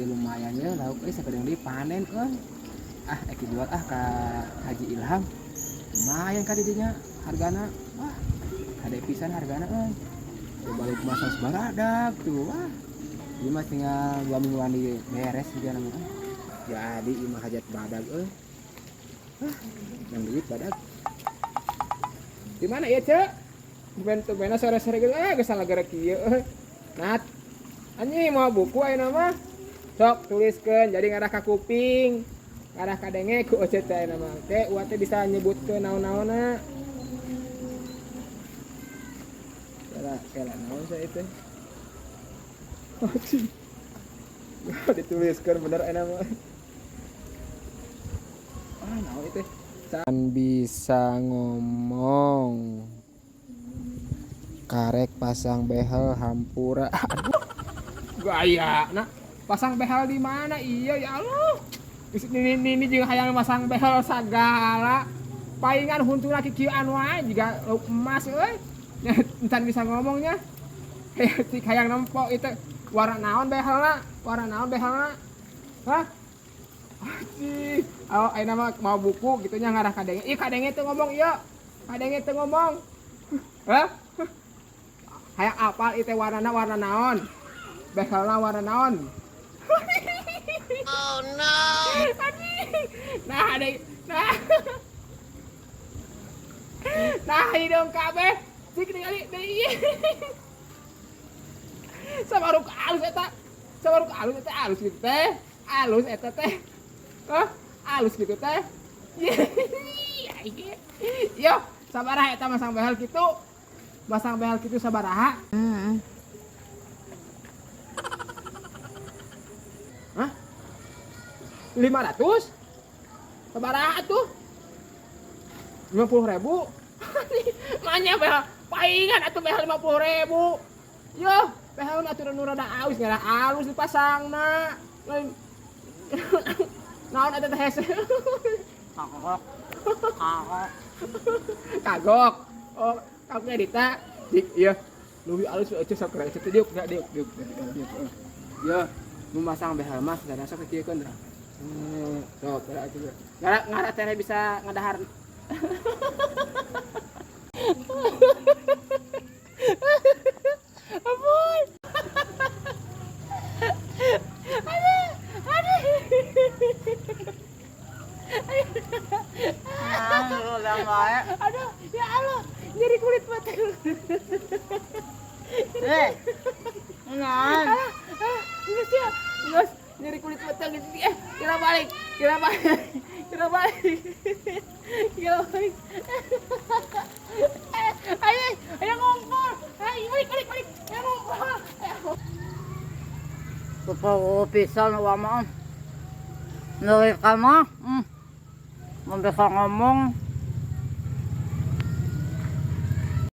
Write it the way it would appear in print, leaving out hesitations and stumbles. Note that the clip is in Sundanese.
Ieu lumayan ya lauk euy sakedeung deui panen euy. Ah, ek dijual ah ka Haji Ilham. Lumayan ka didinya hargana. Wah, hade pisan hargana euy. Coba lauk masak sebaradak tuh. Wah. Ieu mah tinggal 2 mingguan deui beres juga namanya. Jadi ieu mah hajat badag euy. Hah, yang duit badag. Di mana ya, Cek? Ben sore-sore gitu, geus salah gara kieu euy. Nat. Anjing mau buku ayeuna mah. Sok tuliskeun jadi ngarah ka kuping. Ngarah ka denge ku Oce teh ayeuna mah. Ke uat teh bisa nyebutkeun naon-naonna. Kela kela naon saya itu. Anjing. Dituliskeun bener ayeuna mah. Ah, naon itu? Can bisa ngomong. Karek pasang behel hampura. Aduh. Gaya. Nah, pasang behel di mana? Iya ya Allah. Ini jeung hayang masang behel sagala. Palingan huntuna kikieuan wae jiga lauk emas euy. Nya encan bisa ngomongnya. Cik hayang nempo itu warna naon behelna? Warna naon behelna? Hah? Anjing. Oh, ayeuna mah mau buku gitu nya ngarah kadenge. Ih, kadenge teu ngomong ieu. Kadenge teu ngomong. Hah? Hayang apal ieu teh warnana warna naon? Behelna warna naon? Oh no. Anjing. Nah, ada nah. Nah, hidung kabeh. Cik ningali deui. Sabaruk alus eta. Sabaruk alus eta alus gitu teh. Alus eta teh. Hah? Alus gitu teh. Yo, sabaraha eta masang behel kitu? Masang behel kitu sabaraha? Heeh. Hah? 500? Sabaraha atuh? 50.000? Manya behel paingan atuh behel 50.000. Yo, behel mah atuh nu rada alus, ngarah alus dipasangna. Lain naon eta teh hese? Kagok. Kagok. Kagok. Oh, kagoknya Dita. Dik, iya. Leuwih alus eueuh sok keren. Diuk, diuk, diuk, diuk, diuk. Yo, memasang behel mah sadaya sok kieukeun tah. Sok kira atuh. Ngarah ngarah teh bisa ngadahar. Ampun. Aduh, aduh. Nah, lu udah bae. Aduh, ya Allah, nyeri kulit mata. Eh. Nah. Geus ya, geus nyeri kulit mata geus. Kira balik, kira balik. Kira balik. Kira balik. Ayo, ayo ngumpul. Ayo balik, balik, balik. Ayo ngumpul. Ayo. Kupu pisan wa mah. Nuri ka mah. Mau bisa ngomong.